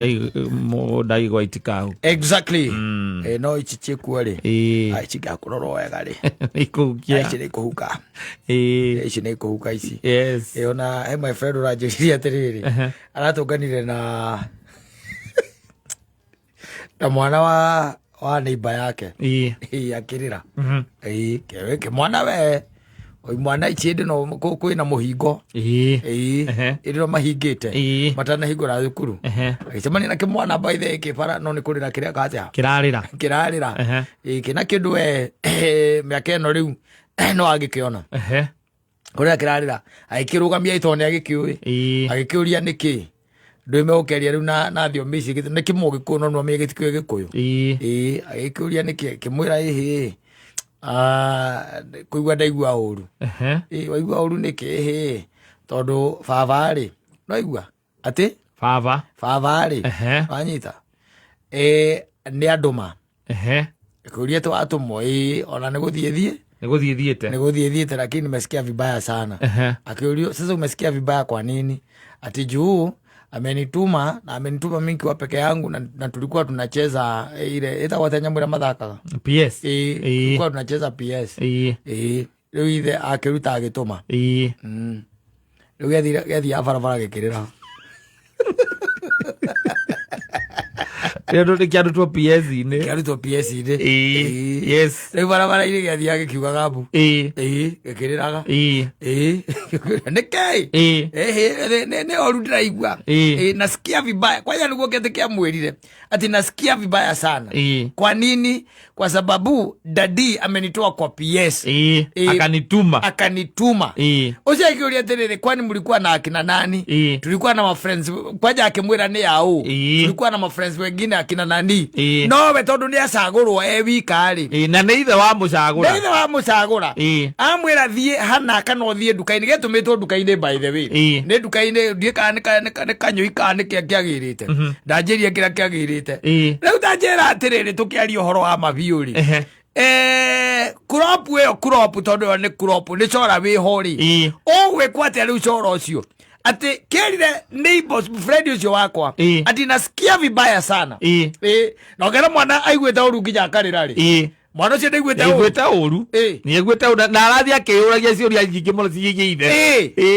Mũgũnda igwa itikahuka. Exactly. No ici ciĩkuo rĩ. Ici ngakũrorwo wega rĩ. Nĩikũhukia. Ici nĩ ikũhuka. Ici nĩ ikũhuka ici. Ona he my friend ũranjũririe atĩrĩrĩ, aratũnganire na mwana wa neighbor yake. Akĩrĩra. Ĩĩ, kĩmwana we. Oi mwana ici hĩndĩ no kwĩna mũhingo. Hĩndĩ ĩno mahingĩte. Matanahingũra thukuru. Agĩcemania na kĩmwana by the way kĩbara no nĩ kũrĩra kĩrĩa kaja. Kĩrarĩra. Kĩrarĩra. Ĩĩ, kĩna kĩndũ we mĩaka ĩno rĩu no angĩkĩona. Kũrĩra kĩrarĩra. Agĩkĩrũgamia tondũ nĩ agĩkĩũĩ. Agĩkĩũria nĩkĩ. Ndũime gũkĩaria rĩu na thiomi ici nĩ kĩmũgĩkũyũ no nĩwamenye gĩtikĩũĩ gĩkũyũ. Ĩĩ, agĩkĩũria nĩkĩ, akĩmwĩra ĩhĩ, kũigua ndaigua ũru. Ĩĩ, waigua ũru nĩkĩ? Ĩhĩ, tondũ baba rĩ, nĩwaigua atĩ Baba. Baba rĩ, wanyita? Ĩĩ, nĩ andũma. Kũria tu atũmwo, ĩĩ, ona nĩ gũthiĩ thiĩ. Nĩ gũthiĩ thiĩte. Nĩ gũthiĩ thiĩte, lakini nimesikia vibaya sana. Akĩũrio, sasa umesikia vibaya kwa nini? Ati juu amenituma na amenituma mimi nikiwa peke yangu na tulikuwa tunacheza ile ĩtagwo atĩa nyamũ ĩrĩa mathakaga? PS. Ĩĩ, tulikuwa tunacheza PS. Ĩĩ, rĩu ithe akĩruta agĩtũma. Rĩu gĩathiaga barabara gĩkĩrĩra. Kĩndũ nĩ kĩarutwo PS-inĩ. Kĩarutwo PS-inĩ. Rĩu barabara-inĩ gĩathiaga gĩkiugaga mbu. Ĩĩ, gĩkĩrĩraga. Ĩĩ. Nĩkĩ? Ĩhĩ, nĩ ũru ndĩraigua. Ĩĩ, nasikia vibaya. Kwanja nĩguo kĩatĩ kĩamwĩrire ati nasikia vibaya sana. Kwa nini? Kwa sababu daddy amenitoa kwa PS. Akanituma. Akanituma. Ũcio akĩũria atĩrĩrĩ, kwani mlikuwa na akina nani? Tulikuwa na mafriends. Kwanja akĩmwĩra nĩ aũ. Tulikuwa na mafriends wengine akina nani. Nowe tondũ nĩ acagũrwo e wika rĩ. Na nĩ ithe wa mũcagũra. Nĩ ithe wa mũcagũra. Amwĩra thiĩ hana kana ũthiĩ nduka-inĩ, gĩtũmĩtwo nduka-inĩ by the way. Nĩ nduka-inĩ, ndiũĩ kana nĩ kanyũi kana nĩ kĩa kĩagĩrĩte. Ndanjĩria kĩrĩa kĩagĩrĩte. Rĩu tanjĩra atĩrĩrĩ, tũkĩaria ũhoro wa mabiũ rĩ. Crop ĩyo, crop tondũ ĩyo nĩ crop, nĩ cora wĩho rĩ. Ũgwĩkwo atĩa rĩu cora ũcio? Atĩ kĩrire neighbors friend ũcio wakwa. Ati nasikia vibaya sana. Na ũkera mwana aiguĩte ũru nginya akarĩra rĩ. Mwana ũcio ndaiguĩte ũru. Nĩaiguĩte ũru. Nĩaiguĩte ũru na arathiĩ akĩyũragia ciũria nyingĩ mũno ciĩgiĩ ithe.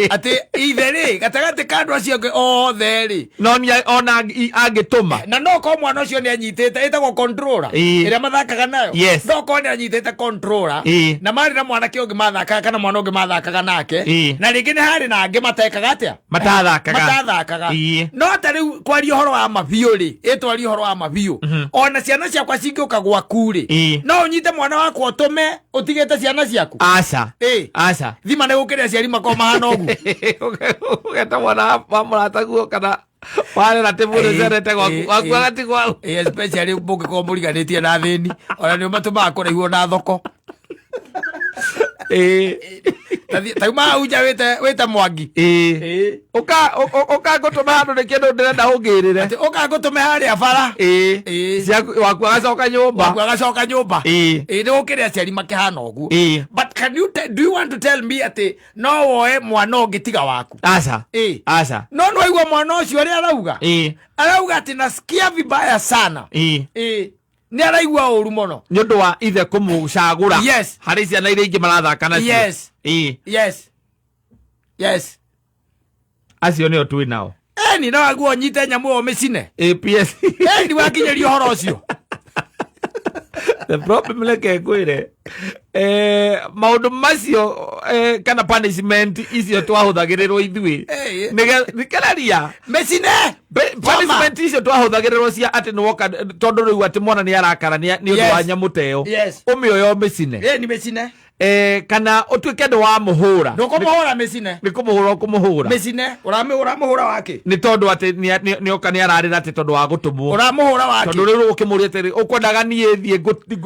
Atĩ ithe rĩ, gatagatĩ ka andũ acio angĩ othe rĩ. No nĩ ona angĩtũma. Na no korwo mwana ũcio nĩ anyitĩte, ĩtagwo controller. Ĩrĩa mathakaga nayo. No korwo nĩ anyitĩte controller. Na marĩ na mwanake ũngĩ mathakaga kana mwana ũngĩ mathakaga nake. Na rĩngĩ nĩ harĩ na angĩ matekaga atĩa? Matathakaga. Matathakaga. No ta rĩu kwaria ũhoro wa mabiũ rĩ, ĩtwaria ũhoro wa mabiũ. Ona ciana ciakwa cingĩũka gwaku rĩ, no ũnyite mwana wakwa ũtũme ũtigĩte ciana ciaku? Aca. Aca. Thima nĩ gũkĩrĩ aciari makorwo mahana ũguo. Ũgeta mwana wa mũrataguo kana warera tĩ mũndũ ũcerete gwaku, waku agatigwo hau. Especially mũngĩkorwo mũriganĩtie na thĩni, ona nĩ matũmaga kũraihuo na thoko. Tauma hau nja wĩte Mwangi. Ũka ngũtũme handũ nĩ kĩndũ ndĩrenda ũngĩrĩre. Atĩ ũka ngũtũme harĩa bara. Ciaku, waku agacoka nyũmba. Waku agacoka nyũmba. Nĩ gũkĩrĩ aciari makĩhana ũguo. But do you want to tell me atĩ no woe mwana ũngĩ tiga waku? Aca. Aca. No nĩ waigua mwana ũcio ũrĩa arauga? Arauga atĩ nasikia vibaya sana. Nĩ araigua ũru mũno. Nĩ ũndũ wa ithe kũmũcagũra. Harĩ ciana iria ingĩ marathaka nacio. Yes. Yes. Acio nĩo twĩ nao. Eni no aguo nyite nyamũ ĩyo mĩcine. PS. Eni wakinyĩria ũhoro ũcio. The problem reke ngwĩre. Maũndũ macio, kana punishment icio twahũthagĩrĩrwo ithuĩ. Thikĩrĩria. Mĩcine. Punishment icio twahũthagĩrĩrwo cia atĩ nĩ woka tondũ rĩu atĩ mwana nĩ arakara nĩ ũndũ wa nyamũ ta ĩyo. Ũmĩoya ũmĩcine. Nĩ mĩcine. Kana ũtuĩke nĩ wamũhũra. Ndũkũmũhũra mĩcine. Nĩ kũmũhũra ũkũmũhũra. Mĩcine. Ũramũhũra wakĩ? Nĩ tondũ atĩ nĩ oka nĩ ararĩra atĩ tondũ wa gũtũmwo. Ũramũhũra wakĩ? Tondũ rĩu ũkĩmũria atĩrĩ, ũkwendaga niĩ thiĩ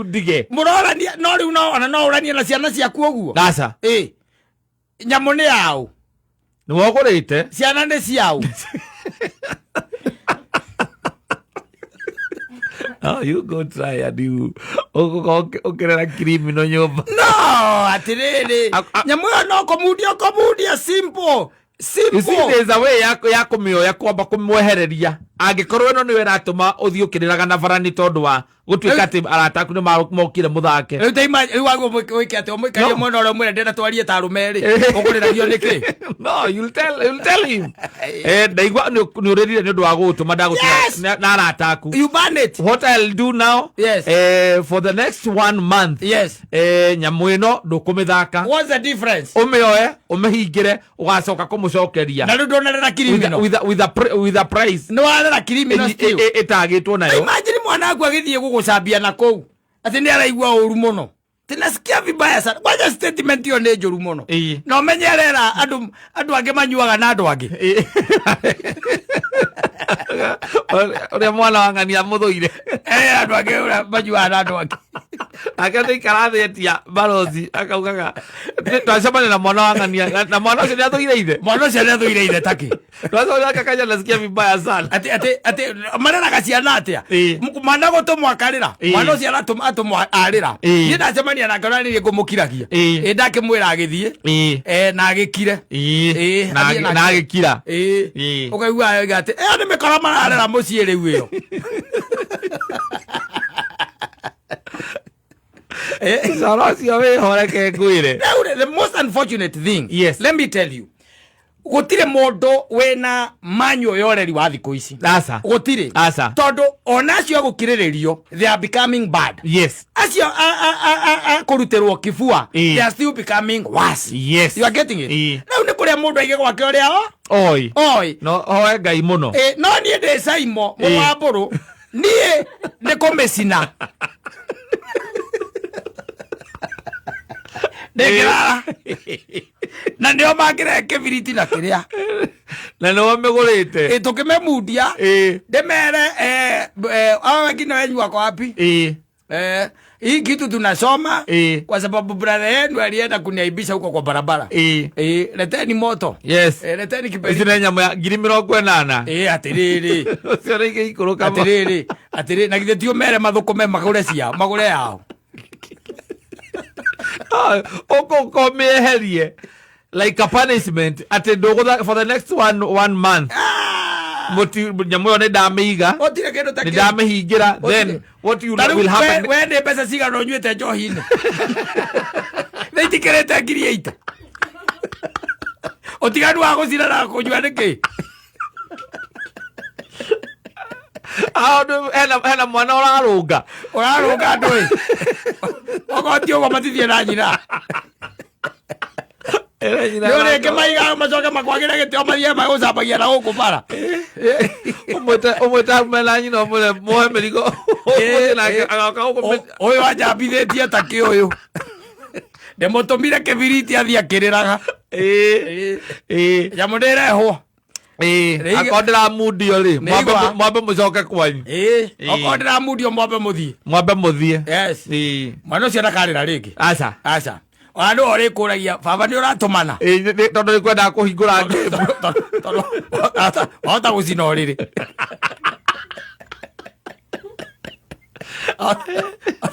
ndige. Mũrorania, no rĩu no, ona no ũranie na ciana ciaku ũguo? Aca. Nyamũ nĩ yaũ? Nĩ wogũrĩte? Ciana nĩ ciaũ? Oh, you go try and you ũgũkorwo ũkĩrera criminal nyũmba. No, atĩrĩrĩ, nyamũ ĩyo no kũmundia, kũmundia, simple. You see, Simple. there's a way ya kũmĩoya kwamba kũmwehereria. Angĩkorwo ĩno nĩyo ĩratũma ũthiĩ ũkĩrĩraga na bara nĩ tondũ wa gũtuĩka atĩ arata aku nĩ mokire mũthake. Rĩu ta rĩu waguo wĩke atĩa? Ũmũikarie No. mwena ũrĩa ũmwĩre ndĩrenda twarie ta arũme erĩ, ũkũrĩragio nĩkĩ? No, you'll tell him, ndaigua nĩ ũrĩrire nĩ ũndũ wa gũgũtũma ndagũtiga na arata aku. You ban it. What I'll do now, for the next one month, nyamũ ĩno ndũkũmĩthaka. What's the difference? Ũmĩoe, ũmĩhingĩre, ũgacoka kũmũcokeria Na rĩu ndonarera with a, criminal. with a price Nĩ warera criminal still. Ĩtagĩtwo nayo. Imagine mwana waku agĩthiĩ gũgũcambia na kũu atĩ nĩ araigua ũru mũno, atĩ nasikia vibaya sana. Kwanza statement ĩyo nĩ njũru mũno. Na ũmenye arera andũ angĩ manyuaga na andũ angĩ. Ũrĩa mwana wa ng'ania mũthũire. Arera andũ angĩ ũrĩa manyuaga na andũ angĩ. Ake nĩ ikara thĩ etia barothi akaugaga, "Twacemania na mwana wa ng'ania na mwana ũcio nĩ athũire ithe." Mwana ũcio nĩ athũire ithe takĩ. Twacemania akakanya, nasikia vibaya sana. Atĩ mareraga ciana atĩa? Mwana gũtũmwo akarĩra. Mwana ũcio aratũmwo atũmwo arĩra. Niĩ ndacemania nake ona nĩ ngũmũkiragia. Ĩ ndakĩmwĩra agĩthiĩ. Na agĩkire. Na athiĩ nake. Na agĩkira. Ũkaigua oiga atĩ ĩyo nĩ mĩkora mararera mũciĩ rĩu ĩyo. Coro ũcio wĩhoreke ngwĩre. Rĩu the most unfortunate thing, let me tell you, gũtirĩ mũndũ wĩna manyuo ya ũreri wa thikũ ici. Aca. Gũtirĩ. Aca. Tondũ ona acio agũkirĩrĩrio, they are becoming bad. Acio a kũrutĩrwo kibua, they are still becoming worse. You are getting it? Rĩu nĩ kũrĩa mũndũ aige gwake ũrĩa o Oi. Oi. No hoe Ngai mũno. No niĩ ndĩ Saimo mũrũ wa Mbũrũ, niĩ nĩ kũmĩcina ndĩngĩrara na nĩo mangĩrehe kĩbiriti na kĩrĩa. Na nĩwe mĩgũrĩte. Tũkĩmĩmundia, ndĩmere awa wengine wenyu wako wapi? Hii kitu tunasoma kwa sababu brother yenu alienda kuniaibisha huko kwa barabara. Leteni moto. Leteni Ici kibiriti. nĩ nyamũ ya 80,000. Atĩrĩrĩ. Ũcio nĩ igĩikũrũka. Atĩrĩrĩ, atĩrĩrĩ, na githĩ ti ũmere mathũkũme magũre ciao, magũre yao. Ũkũka ũmĩeherie like a punishment atĩ ndũgũtha for the next one month. Mũti nyamũ ĩyo nĩ ndamĩiga. Gũtirĩ kĩndũ ta Nĩ kĩu. ndamĩhingĩra. Then what you Ta rĩu will happen we nĩ mbeca cigana ũnyuĩte njohi-inĩ? Nĩ itikĩrĩte 80,000. Ũtiganu wa gũcina na kũnyua nĩ kĩ? Ah, hena mwana ũrarũnga. Ũrarũnga andũ ĩ. Okorwo ti ũguo matithie na nyina. Ĩra nyina Nĩ ũrĩngĩ maigaga macoke makwagĩre gĩtĩo mathiĩ magũcambagia na gũkũ bara. Ũmwĩte hau mena nyina, ũmwĩre muohe mĩrigo. Ũmwĩte nake agoka gũkũ. Ũyũ anjambithĩtie ta kĩ ũyũ. Ndĩmũtũmire kĩbiriti athiĩ akĩrĩraga. Nyamũ ndĩrehwo. Akorwo ndĩramundio rĩ, Nĩigua. mwambe mũcoke kwanyu. Okorwo ndĩramundio, mwambe mũthiĩ. Mwambe mũthiĩ. Yes. Mwana ũcio ndakarĩra rĩngĩ. Aca. Aca. Ona nĩwe ũrĩkũragia, baba nĩ ũratũmana. Tondũ nĩ kwendaga kũhingũra game. Tondũ wahota gũcina ũrĩrĩ.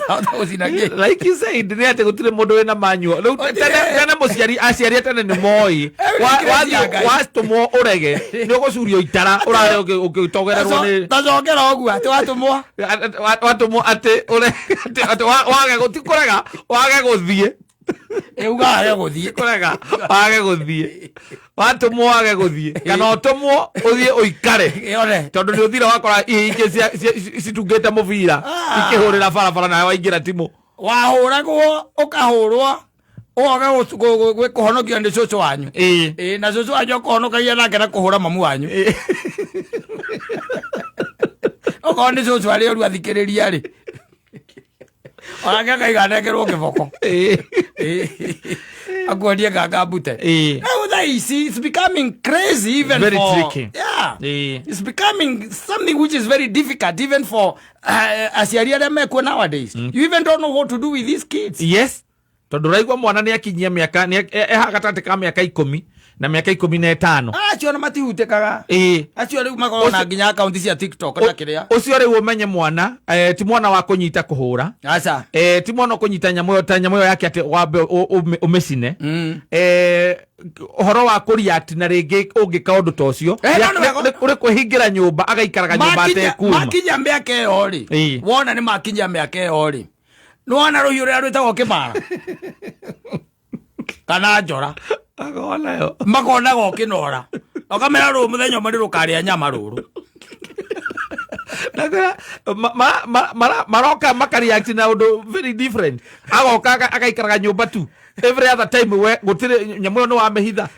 Wahota gũcina kĩ? Like you said, nĩ atĩ gũtirĩ mũndũ wĩna manual rĩu. Gũtirĩ. Tene mũciari, aciari a tene nĩ moĩ. Nĩ Wathiĩ Ngai. watũmwo ũrege nĩ ũgũcurio itara ũrare ũgĩtogererwo nĩ Tacokera ũguo atĩ watũmwo. Watũmwo atĩ wage ti kũrega, wage gũthiĩ. Uga wage gũthiĩ. Kũrega, wage gũthiĩ. Watũmwo wage gũthiĩ kana ũtũmwo ũthiĩ ũikare. One. Tondũ nĩ ũthire wakora ihĩ ingĩ citungĩte mũbira ikĩhũrĩra barabara nawe waingĩra timũ. Wahũragwo, ũkahũrwo, ũgoka kũhonokio nĩ cũcũ wanyu. Ĩ, na cũcũ wanyu akũhonokagia nake na kũhũra mamu wanyu. Okorwo nĩ cũcũ arĩ ũru athikĩrĩria rĩ, onake akaiga anengerwo kĩboko. Akuonie nganga mbute. Rĩu thaa ici it's becoming crazy even Very for tricky. Yeah. It's becoming something which is very difficult even for aciari arĩa mekuo nowadays. You even don't know what to do with these kids. Yes, tondũ ũraigua mwana nĩ akinyia mĩaka nĩ eha gatagatĩ ka mĩaka 10 Na mĩaka 15. Acio ona matihutĩkaga. Acio rĩu makoragwo na nginya akaunti cia TikTok na kĩrĩa. Ũcio rĩu ũmenye mwana ti mwana wa kũnyita kũhũra. Aca. Ti mwana ũkũnyita nyamũ ĩyo ta nyamũ ĩyo yake atĩ wambe ũmĩcine. Ũhoro wa kũreact na rĩngĩ ũngĩka ũndũ ta ũcio No, nĩ wega. Ũrĩ kwĩhingĩra nyũmba agaikaraga nyũmba atekuma. Makinya mĩaka ĩyo rĩ, wona nĩ makinya mĩaka ĩyo rĩ, nĩwona rũhiũ rũrĩa rwĩtagwo kĩmara kana njora. Akonayo. Makonaga ũkĩnora ũkamera rũũ mũthenya ũmwe nĩ rũkarĩa nyama rũrũ. Maroka makareact na ũndũ very different, agoka agaikaraga nyũmba tu every other time, we gũtirĩ nyamũ ĩyo nĩ wamĩhitha.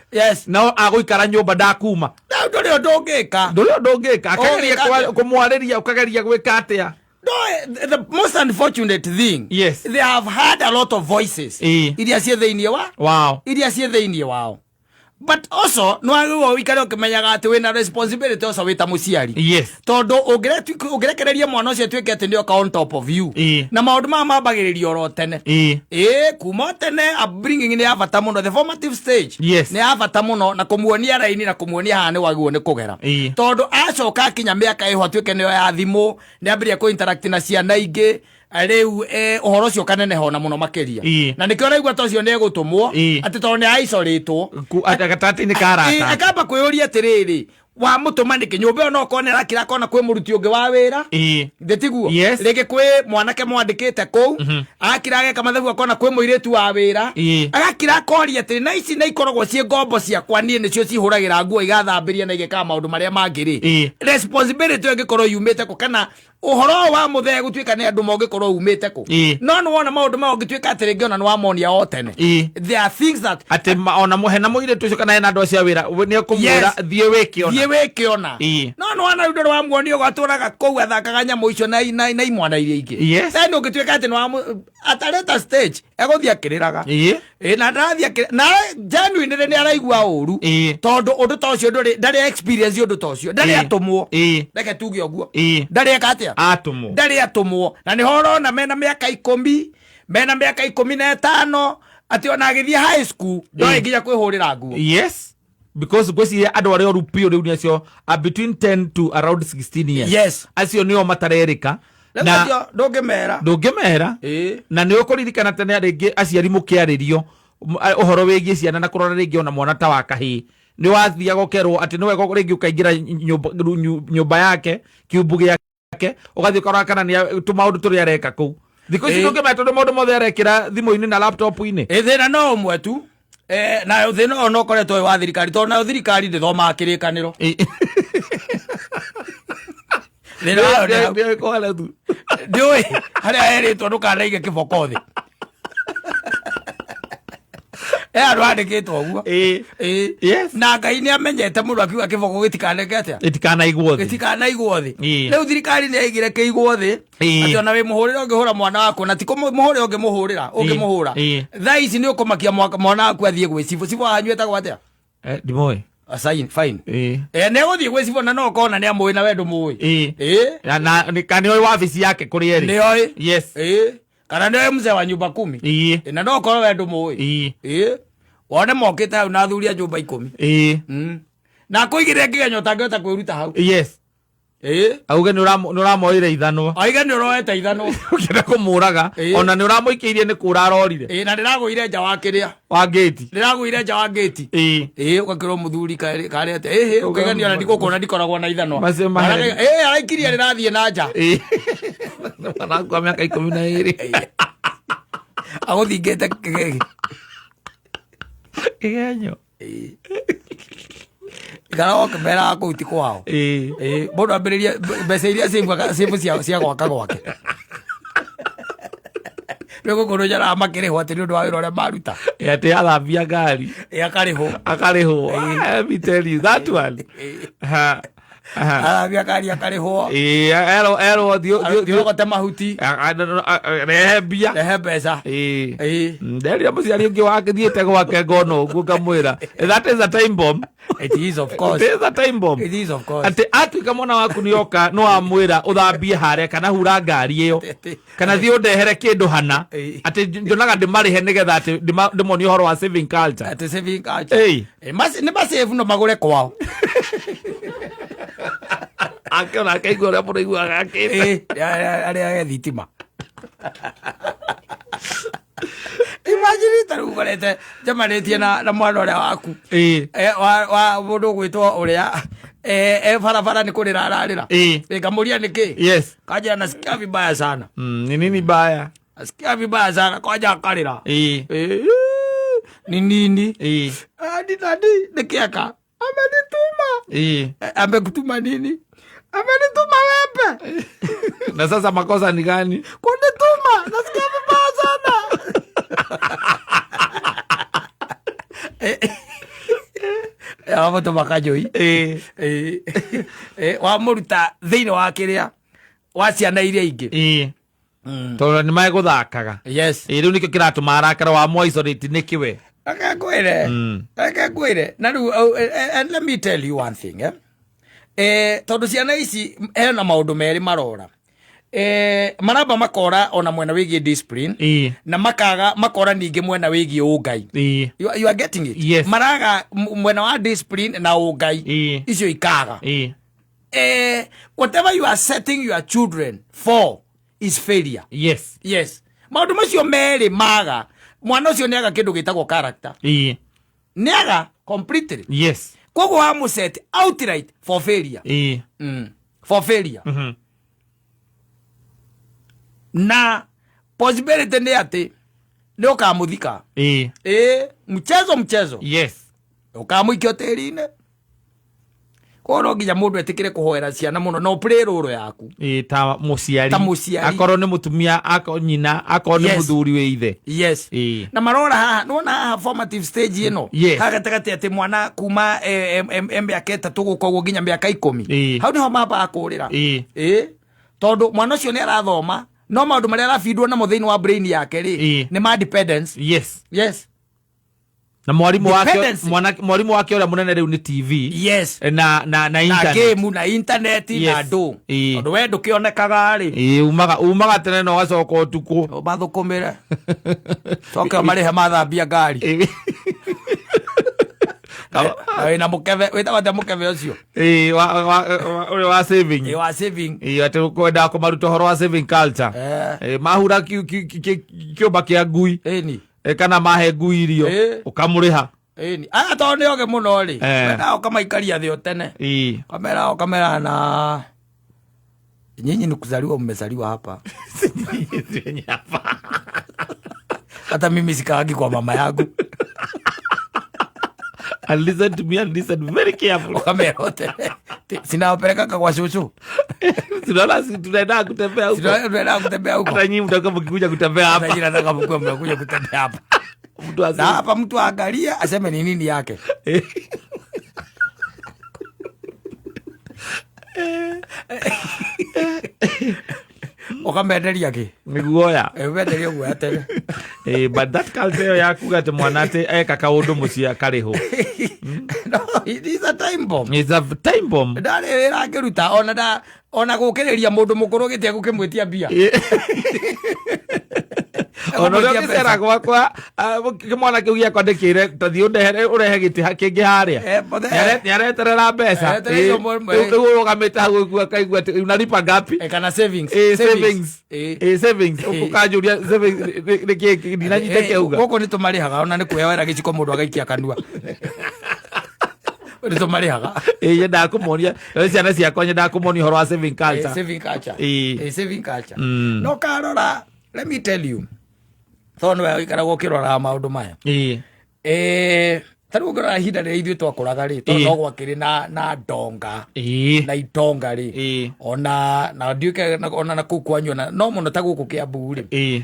Nao agũikara nyũmba ndakuma. Na ndũrĩ ũndũ ũngĩka. Ndũrĩ ũndũ ũngĩka, akageria Ũngĩka atĩa? Kũmwarĩria, ũkageria gwĩka atĩa? No, the most unfortunate thing, they have had a lot of voices iria ciĩ thĩinĩ wa iria ciĩ thĩinĩ wao, but also nĩ wagĩrĩirwo ũikare ũkĩmenyaga atĩ wĩna responsibility also wĩ ta mũciari, tondũ ũngĩrekereria mwana ũcio atuĩke atĩ nĩ oka on top of you, na maũndũ maya mambagĩrĩria oro tene. Ĩĩ, kuma o tene upbringing nĩ ya bata mũno, the formative stage nĩ ya bata mũno, na kũmuonia raini na kũmuonia haha nĩ wagĩrĩirwo nĩ kũgera, tondũ acoka akinya mĩaka ĩho atuĩke nĩyo ya thimũ, nĩ ambĩrĩria kũ interact na ciana ingĩ, rĩu ũhoro ũcio ũkaneneha ona mũno makĩria. Na nĩkĩo ũraigua ta ũcio nĩ egũtũmwo, atĩ tondũ nĩ aicorĩtwo Gatagatĩ-inĩ ka arata. Akamba kwĩyũria atĩrĩrĩ, wamũtũma nĩkĩ nyũmba ĩyo? No korwo nĩ arakira akona kwĩ mũruti ũngĩ wa wĩra. Ndĩtiguo? Yes. Rĩngĩ kwĩ mwanake mwandĩkĩte kũu, akira ageka mathabu akona kwĩ mũirĩtu wa wĩra. Agakira akoria atĩrĩ, na ici na ikoragwo ciĩ ngombo ciakwa niĩ, nĩcio cihũragĩra nguo, igathambĩria na igekaga maũndũ marĩa mangĩ rĩ, responsibility ĩyo ĩngĩkorwo yumĩte kũ, kana ũhoro ũyũ wa mũthee gũtuĩka nĩ andũ mangĩkorwo umĩte kũ? No nĩ wona maũndũ maya ũngĩtuĩka atĩ rĩngĩ ona nĩ wamonia o tene, there are things that Atĩ ona hena mũirĩtu ũcio kana hena andũ acio a wĩra, nĩ ekũmwĩra, thiĩ wĩke ona. Thiĩ wĩke ona. No nĩ wona rĩu ndũrĩ wamuonia ũgatũraga kũu athakaga nyamũ icio na imwana iria ingĩ. Then ũngĩtuĩka atĩ nĩ wamu at a later stage egũthiĩ akĩrĩraga. Ĩ, na ndarathiĩ na genuinely nĩ araigua ũru, tondũ ũndũ ta ũcio ndũrĩ ndarĩ experience ũndũ ta ũcio, ndarĩ atũmwo. Reke tuge ũguo. Ndarĩ eka atĩa? Atũmwo. Ndarĩ atũmwo, na nĩho ũrona mena mĩaka 10, mena mĩaka 15, atĩ ona agĩthiĩ high school ndoĩ nginya kwĩhũrĩra nguo. Yes, because ngwĩciria andũ arĩa oru biũ rĩu nĩ acio are between 10 to around 16 years. Acio nĩo matarerĩka. Rĩu Na acio ndũngĩmera. Ndũngĩmera. Na nĩ ũkũririkana tene rĩngĩ aciari mũkĩarĩrio ũhoro wĩgiĩ ciana na kũrora rĩngĩ ona mwana ta wa kahĩĩ, nĩ wathiaga ũkerwo atĩ nĩ wega rĩngĩ ũkaingĩra nyũmba yake, kiumbu gĩake, ũgathiĩ ũkarora kana nĩ tũmaũndũ tũrĩa areka kũu. Thikũ ici ndũngĩmenya tondũ maũndũ mothe arekĩra thimũ-inĩ na laptop-inĩ. Ĩ, thĩna no ũmwe tu. Nayo thĩna ũyũ no ũkoretwo wĩ wa thirikari, tondũ nayo thirikari ndĩthomaga kĩrĩkanĩro. Thĩna wayo nĩ hau. Nĩ kũhara tu. Ndiũĩ harĩa herĩtwo ndũkanaige kĩboko thĩ, e andũ andĩkĩtwo ũguo. Na Ngai nĩ amenyete mũndũ akiuga kĩboko gĩtikaneke atĩa? Ĩtikanaigwo thĩ. Gĩtikanaigwo thĩ. Rĩu thirikari nĩ yaigire kĩigwo thĩ, atĩ ona wĩ mũhũrĩre ũngĩhũra mwana waku, na ti kũmũhũrĩra ũngĩmũhũrĩra, ũngĩmũhũra thaa ici nĩ ũkũmakia mwana waku athiĩ gwĩ cibũ. Cibũ wanyu etagwo atĩa? Ndimũĩ. Sign fine. Nĩ egũthiĩ gwĩ cibũ na no ũkona nĩ amũĩ na we ndũmũĩ. Na kana nĩoĩ wabici yake kũrĩa ĩrĩ. Nĩoĩ. Kana nĩoĩ mzee wa nyumba kumi. Na no ũkorwo we ndũmũĩ. Wone mokĩte hau na athuri a nyũmba 10. Na kũigĩrĩre kĩgenyo ũtangĩhota kwĩruta hau. Auge nĩ ũramoire ithanwa. Oige nĩ ũroete ithanwa. Ũkĩenda kũmũraga. Ona nĩ ũramũikĩirie nĩ kũra arorire. Ĩ, na ndĩragũire nja wa kĩrĩa. Wa ngĩti. Ndĩragũire nja wa ngĩti. Ĩ, ũgakĩrwo mũthuri karĩ atĩa? Ĩhĩ, ũkĩgania ona ndigũkũ na ndikoragwo na ithanwa. Macio maheni. Ĩ, araikirie rĩrathiĩ na nja. Mwana wakwa mĩaka 12. Agũthingĩte kĩgenyo. Ikara ũkĩmeraga kũu ti kwao. Ĩ, mũndũ ambĩrĩrie mbeca iria save cia gwaka gwake, rĩu gũkũ nĩ makĩrĩhwo atĩ nĩ ũndũ wa wĩra ũrĩa maruta. Ĩ, atĩ athambia ngari. Ĩ, akarĩhwo. Akarĩhwo. Ah, let me tell you that one. Ha. Aha. Athambia ngari akarĩhwo. Ĩĩ, erwo thiĩ Thiũrogote mahuti. Rehe mbia. Rehe mbeca. Ĩĩ. Ĩĩ. Nderire mũciari ũngĩ wakĩthiĩte gwake ngona ũguo ngamwĩra, that is a time bomb. It is, of course. It is a time bomb. It is, of course. Atĩ atuĩka mwana waku nĩ oka no amwĩra ũthambie harĩa kana hura ngari ĩyo kana thiĩ ũndehere kĩndũ hana, atĩ njonaga ndĩmarĩhe nĩgetha atĩ ndĩmonie ũhoro wa saving culture. Atĩ saving culture. Ĩĩ. Nĩ masave no magũre kwao. Akĩona akaigua ũrĩa mũndũ aiguaga akĩte. Arĩa e thitima. Imagine ta rĩu ũkorete njemanĩtie na mwana ũrĩa waku. Wa mũndũ ũgwĩtwo ũrĩa e barabara nĩ kũrĩra ararĩra. Ngamũria nĩkĩ? Kanja nasikia vibaya sana. Ni nini baya? Nasikia vibaya sana kwanja akarĩra. Ni nini? Adi nani nikiaka? Amenituma. Amekutuma nini? Amenituma wembe. Na sasa makosa ni gani? Kunituma, nasikia vibaya sana. Wamũtũma kajoi. Wamũruta thĩinĩ wa kĩrĩa wa ciana iria ingĩ. Tondũ nĩ megũthakaga. Yes. Rĩu nĩkĩo kĩratũma arakara wa mwa isolate nĩkĩ we? Reke ngwĩre. Reke ngwĩre. Na rĩu, and let me tell you one thing, eh? Tondũ ciana ici hena maũndũ merĩ marora. Maramba makora ona mwena wĩgiĩ discipline. Na makora ningĩ mwena wĩgiĩ ũngai. You are getting it? Yes. Maraga mwena wa discipline na ũngai. Icio ikaga. Whatever you are setting your children for is failure. Yes. Yes. Maũndũ macio merĩ maga, mwana ũcio nĩaga kĩndũ gĩtagwo character. Nĩaga completely. Yes. Koguo wa set outright for failure. For failure. Na possibility nĩ atĩ nĩ ũkamũthika. Mchezo mchezo. Yes. Ũkamũikia tĩri-inĩ. Koguo no nginya mũndũ etĩkĩre kũhoera ciana mũno na ũplay role yaku. Ta mũciari. Ta mũciari. Akorwo nĩ mũtumia, akorwo nyina, akorwo nĩ Yes. mũthuri wĩ ithe. Yes. Na marora haha, nĩwona haha formative stage ĩno? Yes. Haha gatagatĩ atĩ mwana kuma, mĩaka 3 gũka ũguo nginya mĩaka 10. Hau nĩho mambaga kũrĩra. Tondũ mwana ũcio nĩ arathoma, no maũndũ marĩa arabindwo namo thĩinĩ wa brain yake rĩ, nĩ ma dependence. Yes. Yes. Na mwarimu wake, Dependency. mwana, mwarimu wake ũrĩa mũnene rĩu nĩ TV. Yes. Na Na internet. game, na internet, na Yes. andũ. Tondũ we ndũkĩonekaga rĩ. Umaga tene na ũgacoka ũtukũ. Ũmathũkũmĩre. Coke ũmarĩhe mathambia ngari. Na wĩna mũkebe, wĩtagwo atĩa mũkebe ũcio? Ũrĩa wa saving. Wa saving. Atĩ kwendaga kũmaruta ũhoro wa saving culture. Mahura kĩũmba kĩa ngui. Kana mahe ngui irio, ũkamũrĩha. Ĩni. Aya tondũ nĩ oge mũno rĩ. Wendaga ũkamaikaria thĩ o tene. Kamera, kamera na nyinyi ni kuzaliwa mmezaliwa hapa. Nyinyi hapa. Hata mimi sikaangi kwa mama yangu. And listen to me and listen very carefully. Kamera wote. Sinawapeleka kwa shushu. Tunaona si tunaenda kutembea huko. Tunaenda kutembea huko. Hata nyinyi mtakuwa mkikuja kutembea hapa. Hata nyinyi nataka mkuwe mnakuja kutembea hapa. Mtu aseme. Na hapa mtu aangalie aseme ni nini yake. Ũkamenderia kĩ? Nĩ guoya. Ũmenderia guoya tene. But that culture ĩyo ya kuga atĩ mwana atĩ eka kaũndũ mũciĩ akarĩhwo. No, it is a time bomb. It's a time bomb. Ndarĩ wĩra angĩruta, ona gũkĩrĩria mũndũ mũkũrũ gĩtĩ gũkĩmwĩtia mbia. Ona ũrĩa Egũmwĩtia ũgĩcera mbeca. gwakwa, kĩmwana kĩu gĩakwa ndĩkĩre, ta thiĩ ũndehere, ũrehe gĩtĩ kĩngĩ harĩa. Nĩareterera mbeca. Nĩareterera icio Rĩu ũrũgamĩte hau ũguo akaigua atĩ unalipa ngapi? Kana savings. Savings. Savings. Ũkanjũria savings, nĩ kĩ, ndinanyita kĩauga. Gũkũ nĩ tũmarĩhaga, ona nĩ kwĩyoera gĩciko mũndũ agaikia kanua. Nĩ tũmarĩhaga. Nyendaga kũmonia, rĩu ciana ciakwa nyendaga kũmonia ũhoro wa saving culture. Saving culture. Saving culture. No karora, let me tell you. Tondũ nĩwe ũikaragwo ũkĩroraga maũndũ maya. Ta rĩu ũngĩrora ihinda rĩrĩa ithuĩ twakũraga rĩ, tondũ no gwakĩrĩ na ndonga na itonga rĩ, ona na ndiũĩ ona na kũu kwanyu, ona no mũno ta gũkũ Kĩambu rĩ,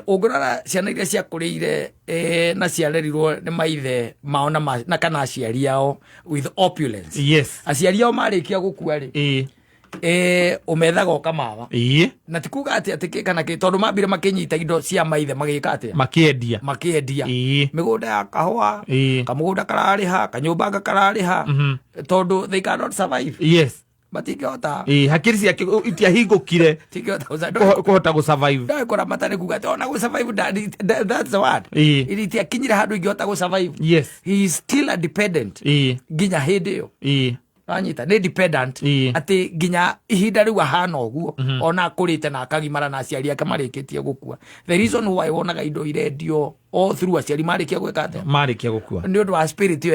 ũngĩrora ciana iria ciakũrĩire na ciarerirwo nĩ maithe mao na kana aciari ao with opulence, aciari ao marĩkia gũkua rĩ, ũmethaga ũkamaga, na ti kuga atĩ kĩ kana kĩ, tondũ mambire makĩnyita indo cia maithe magĩka atĩa? Makĩendia. Makĩendia. Mĩgũnda ya kahũa, kamũgũnda kararĩha, kanyũmba kararĩha, tondũ they cannot survive. Matingĩhota. Hakiri ciake itiahingũkire. Tingĩhota. Kũhota gũsurvive. Ndoĩ kũramata nĩ kuga atĩ ona gũsurvive, that's the word. Itiakinyire handũ ingĩhota gũsurvive. He is still a dependent nginya hĩndĩ ĩyo. Wanyita, nĩ dependent, atĩ nginya ihinda rĩu ahana ũguo, ona akũrĩte na akagimara na aciari ake marĩkĩtie gũkua. The reason why wonaga indo irendio all through aciari marĩkia gwĩka atĩa? Marĩkia gũkua. Nĩ ũndũ wa spirit ĩyo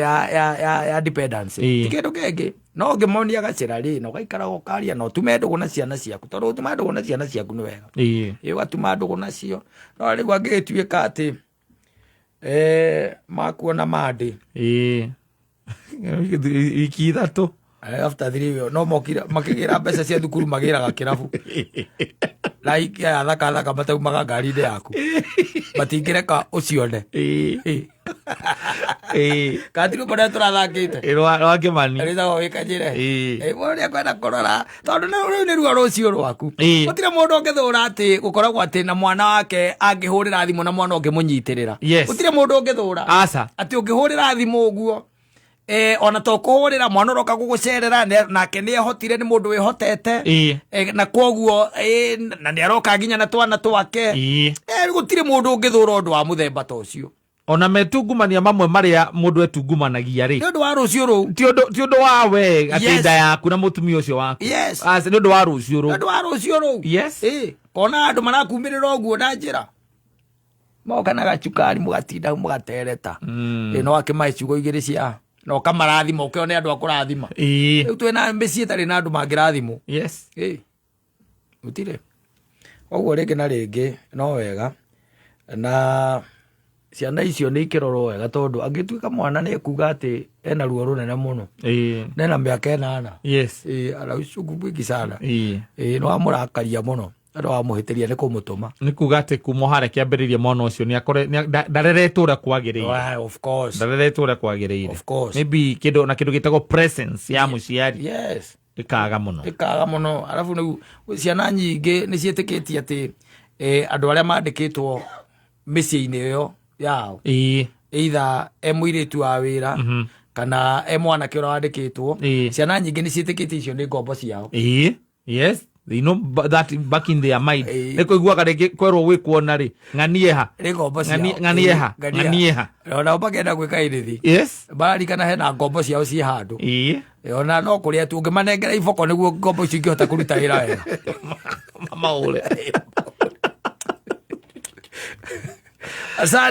ya dependency. Ti kĩndũ kĩngĩ, no ũngĩmonia gacĩra rĩ, na ũgaikaraga ũkaria na ũtume ndũgũ na ciana ciaku, tondũ ũtuma ndũgũ na ciana ciaku nĩ wega. Ĩ, ũgatuma ndũgũ nacio, no rĩu angĩgĩtuĩka atĩ makuona mandĩ. Wiki 3. After 3 no mokire makĩgĩra mbeca cia thukuru, magĩraga kĩrabu like aya thaka thaka mataumaga ngari-inĩ yaku, matingĩreka ũcione. Katirũ marĩa tũrathakĩte. Rwa Kĩmani. Rĩtagwo wĩkanyĩre. Mũndũ nĩakwenda kũrora tondũ rĩu nĩ ruo rũciũ rwaku. Gũtirĩ mũndũ ũngĩthũra atĩ gũkoragwo atĩ na mwana wake angĩhũrĩra thimũ na mwana ũngĩmũnyitĩrĩra. Gũtirĩ mũndũ ũngĩthũra Aca. Atĩ ũngĩhũrĩra thimũ ũguo, ona to kũhũrĩra mwana ũroka gũgũcerera, nake nĩ ehotire, nĩ mũndũ wĩhotete. Na koguo na nĩ aroka nginya na twana twake. Gũtirĩ mũndũ ũngĩthũra ũndũ wa mũthemba ta ũcio. Ona metungumania mamwe marĩa mũndũ etungumanagia rĩ, nĩ ũndũ wa rũciũ rũu. Ti ũndũ wa we atĩ nda yaku na mũtumia ũcio waku. Aca, nĩ ũndũ wa rũciũ Nĩ rũu. Ũndũ wa rũciũ rũu. Kona andũ marakumĩrĩra ũguo na njĩra moka na gacukari, mũgatinda mũgatereta. No akĩmahe ciugo igĩrĩ cia na ũkamarathima, ũkĩone andũ a kũrathima. Rĩu twĩna mĩciĩ ĩtarĩ na andũ mangĩrathimwo. Gũtirĩ koguo rĩngĩ na rĩngĩ no wega na ciana icio nĩ ikĩrorwo wega, tondũ angĩtuĩka mwana nĩ ekuga atĩ ena ruo rũnene mũno, nena mĩaka 8. Ana uchungu mwingi sana. Nĩ wamũrakaria mũno na wamũhĩtĩria nĩ kũmũtũma. Nĩ kuga atĩ kuma harĩa kĩambĩrĩria mwana ũcio nĩ akore ndareretwo ũrĩa kwagĩrĩire. Why, of course. Ndareretwo ũrĩa kwagĩrĩire. Of course. Maybe kĩndũ na kĩndũ gĩtagwo presence ya mũciari ĩkaga mũno. Ĩkaga mũno. Arabu rĩu ciana nyingĩ nĩ ciĩtĩkĩtie atĩ andũ arĩa mandĩkĩtwo mĩciĩ-inĩ ĩyo yao, either e mũirĩtu wa wĩra kana e mwanake ũrĩa wandĩkĩtwo, ciana nyingĩ nĩ ciĩtĩkĩtie icio nĩ ngombo ciao. Yes, they know that back in their mind. Nĩ kũiguaga rĩngĩ kwerwo gwĩkuona rĩ, ng'anie ha. Nĩ ngombo ciao. Ng'anie ha. Ng'anie. Ng'anie ha. Onao makenda gwĩka anything, mararikana hena ngombo ciao ciĩ handũ. Ona no kũrĩa tu ũngĩmanengera iboko nĩguo ngombo icio ingĩhota kũruta wĩra wega. Maũre. Asante.